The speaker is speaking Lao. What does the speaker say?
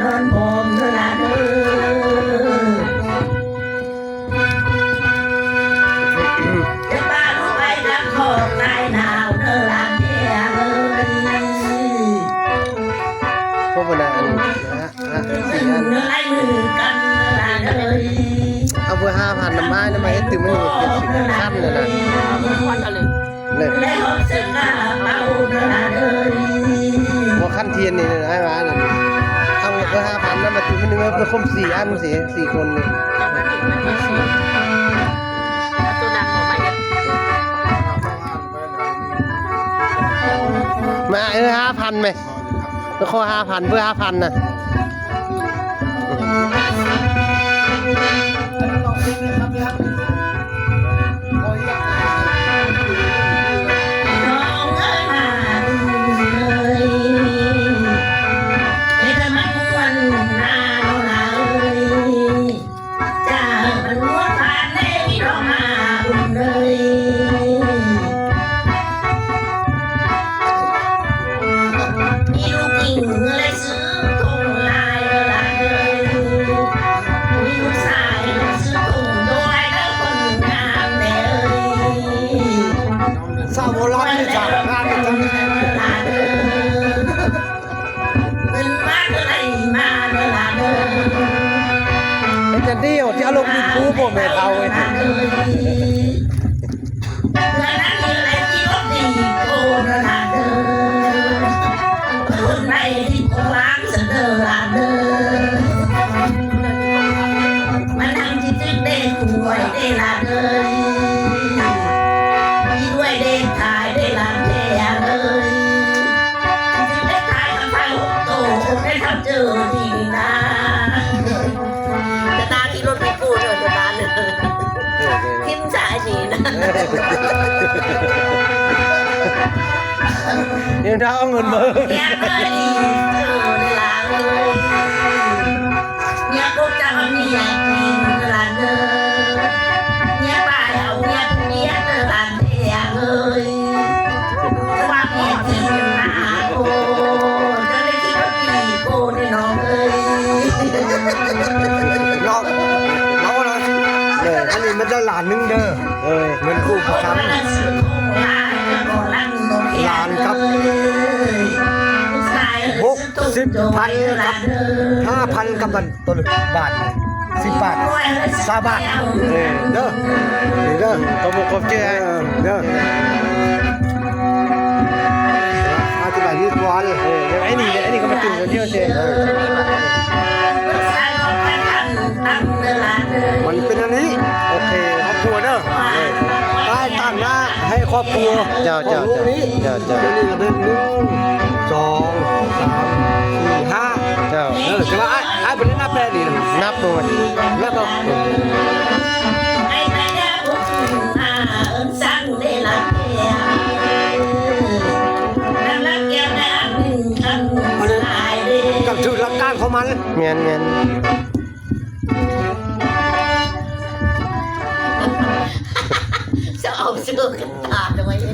ນອນໂຮມເດີຫຼາເດີ ຈະພາລູກໄປກັບຂອງນາຍໜາວເດີຫຼາແພງເອີຍ ພວກບັນດາອັນ ອ່ະ ອ່ະ ສີ່ອັນ ເອົາເບີຫ້າພັນນຳອ້າຍນຳມາເຮັດຕື່ມໃຫ້ເປັນສີ່ຄັນນັ້ນນະ ຄວັນທະເລີ ນີ້ ບໍ່ຄັນທຽນນີ້ ອ້າຍວ່ານັ້ນ ເອົາເບີຫ້າພັນນຳມາຕື່ມໃຫ້ໜຶ່ງ ເອົາໄປຄົມສີ່ອັນຊີ້ ສີ່ຄົນນີ້ ເອົາໂຕນັ້ນອອກມາເຮັດ ມາ ເອີ ຫ້າພັນແມ ໄປຂໍຫ້າພັນ ເບີຫ້າພັນນະ ນ້ອງເອີຍ ເຮັດໃຫ້ມັນມ່ວນໜ້າເນາະຫຼ້າເອີຍ. ຈາກບັນດວນຜ່ານໃນພີ່ນ້ອງມາບຸນເອີຍ ມີລູກຍິງເອີຍຊື່ທົງລາຍເດີຫຼານເອີຍ ມີລູກຊາຍເອີຍຊື່ທົງດວຍເດີຄົນງາມແດ່ເອີຍ ສາວໂບລານນີ້ຈາກງານ ເງິນມາເທື່ອໃດມາເດີຫຼາເດີ ເຮັດຈັ່ງດຽວທີ່ອາລົມດີກູບໍ່ແມ່ເຖົ້າເອີຍ ເທື່ອນັ້ນເທື່ອໃດທີ່ລົມດີໂກເດີຫຼາເດີ ຄົນໃດທີ່ບໍ່ວາງຊັ້ນເດີຫຼາເດີ ມັນທັງຊິຖືກເດ້ກວຍເດ້ຫຼາເດີ ມີດ້ວຍເດ້ຂາຍເດ້ຫຼານແພງເອີຍ. ໄດ້ຂາຍກັບໄທຫົກໂຕ ໄດ້ທັບເຈີທີ່ນີ້ນາ ຈະຕາຂີ່ລົດໄປກູ້ເດີ ຈະຕາເດີ ເອີ ເອີ ຖິ້ມສາຍນີ້ນະ ເອີ ດຽວເອົາເງິນມາ ເອີຍ ເອີຍ ຫຼານເອີຍ ເມຍກົບຈັບເມຍກິນຫຼານເອີຍ ເມຍປາຍເອົາເມຍຜູ້ດຽວເດີຫຼານແພງເອີຍ ວ່າແມ່ຊິເປັນໜ້າໂກ ຈະໄດ້ຄິດວ່າປີໂກເດີນ້ອງເອີຍ ເນາະ ເນາະ ເນາະ ເອີ ອັນນີ້ມັນໄດ້ຫຼານໜຶ່ງເດີ ເອີ ເງິນກູ້ປະກັນ ຫຼານກັບ ຫົກສິບພັນກັບຫ້າພັນກັບອັນ ໂຕລະບາດ ສິບບາດ ຊາວບາດ ເອີ ເດີ ນີ້ເດີ ຂອບອົກຂອບໃຈ ເອີ ເດີ ອະທິບາຍຢູ່ກ່ອນ ເອີ ໄອ້ນີ້ ໄອ້ນີ້ກໍມາຕື່ມດຽວເຊ ເອີ ມັນເປັນອັນນີ້ ໂອເຄ ຄອບຄົວເດີ ເອີ ໄປຕາມໜ້າໃຫ້ຄອບຄົວ ເຈົ້າ ເຈົ້າ ຂອງລູກນີ້ ເຈົ້າ ເຈົ້າ ດຽວນີ້ກໍເປັນໜຶ່ງ ສອງ ສາມ ສີ່ ຫ້າ ເຈົ້າ ເອີ ແຕ່ວ່າອ້າຍ ອ້າຍບໍ່ໄດ້ນັບແຕ່ນີ້ນະ ນັບໂລດ ນັບເອົາ ອັນນີ້ກໍຖືກຫຼັກການຂອງມັນ ແມ່ນໆ ຈະເອົາເສື້ອກັນຕາກໄວ້ໃຫ້